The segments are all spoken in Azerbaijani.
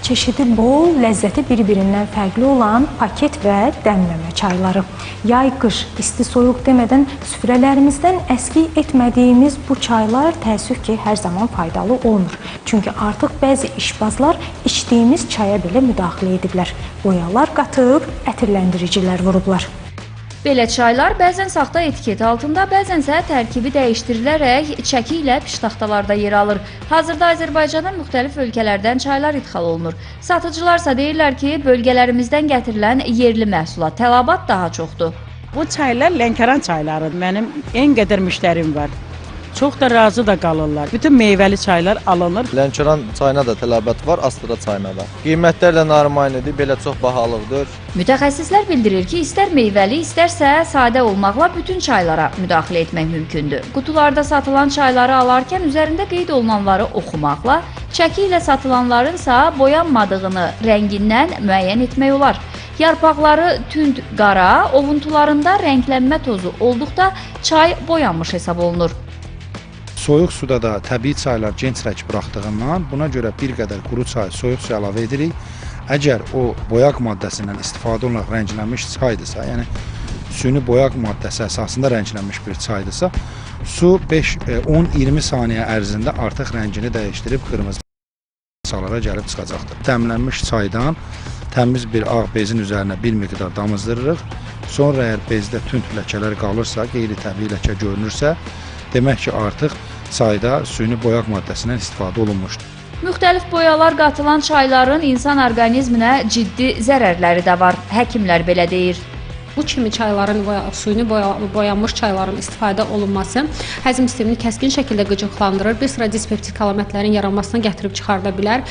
Çeşidi bol, ləzzəti bir-birindən fərqli olan paket və dəmləmə çayları. Yay, qış, isti, soyuq demədən süfrələrimizdən əskik etmədiyimiz bu çaylar təəssüf ki, hər zaman faydalı olmur. Çünki artıq bəzi işbazlar içdiyimiz çaya belə müdaxilə ediblər. Boyalar qatıb, ətirləndiricilər vurublar. Belə çaylar bəzən saxta etiket altında, bəzənsə tərkibi dəyişdirilərək çəki ilə piştaxtalarda yer alır. Hazırda Azərbaycana müxtəlif ölkələrdən çaylar idxal olunur. Satıcılarsa deyirlər ki, bölgələrimizdən gətirilən yerli məhsula tələbat daha çoxdur. Bu çaylar Lənkəran çaylarıdır. Mənim en qədər müştərim var. Çox da razı da qalırlar. Bütün meyvəli çaylar alınır. Lənkəran çayına da tələbat var, Astara çayına da. Qiymətlər də normaldır, belə çox bahalıqdır. Mütəxəssislər bildirir ki, istər meyvəli, istərsə sadə olmaqla bütün çaylara müdaxilə etmək mümkündür. Qutularda satılan çayları alarkən üzərində qeyd olunanları oxumaqla, çəki ilə satılanlarınsa boyanmadığını rəngindən müəyyən etmək olar. Yarpaqları tünd qara, ovuntularında rənglənmə tozu olduqda çay boyanmış hesab olunur. Soyuq suda da təbii çaylar genç rəng buraxdığından, buna görə bir qədər quru çay, soyuq su əlavə edirik. Əgər o boyaq maddəsindən istifadə olunaraq rənglənmiş çaydısa, yəni süni boyaq maddəsi əsasında rənglənmiş bir çaydısa, su 5, 10-20 saniyə ərzində artıq rəngini dəyişdirib qırmızı salara gəlib çıxacaqdır. Dəmlənmiş çaydan təmiz bir ağ bezin üzərinə bir miqdar damızdırırıq. Sonra əgər bezdə tünd ləkələr qalırsa, qeyri-təbii ləkə görünürsə, demək ki, artıq çayda süni boyaq maddəsindən istifadə olunmuşdur. Müxtəlif boyalar qatılan çayların insan orqanizminə ciddi zərərləri də var. Həkimlər belə deyir. Bu kimi çayların və suyunu boyanmış çayların istifadə olunması həzm sistemini kəskin şəkildə qıcıqlandırır, bir sıra dispeptik əlamətlərin yaranmasına gətirib çıxarda bilər.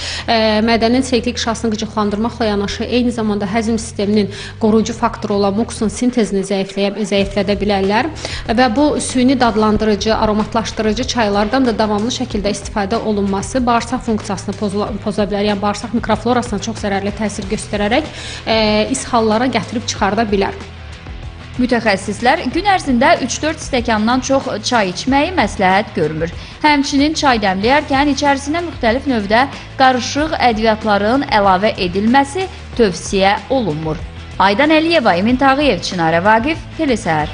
Mədənin siklik şahsını qıcıqlandırmaqla yanaşı eyni zamanda həzm sisteminin qoruyucu faktoru olan muksun sintezini zəiflədə bilərlər və bu süni dadlandırıcı, aromatlaşdırıcı çaylardan da davamlı şəkildə istifadə olunması bağırsaq funksiyasını poza bilər. Yəni bağırsaq mikroflorasına çox zərərli təsir göstərərək ishallara gətirib çıxarda bilər. Mütəxəssislər gün ərzində 3-4 stəkandan çox çay içməyi məsləhət görmür. Həmçinin çay dəmləyərkən içərisinə müxtəlif növdə qarışıq ədviyyatların əlavə edilməsi tövsiyə olunmur. Aydan Əliyeva, Emin Tağıyev, Çinarə Vaqif, Telesəhər.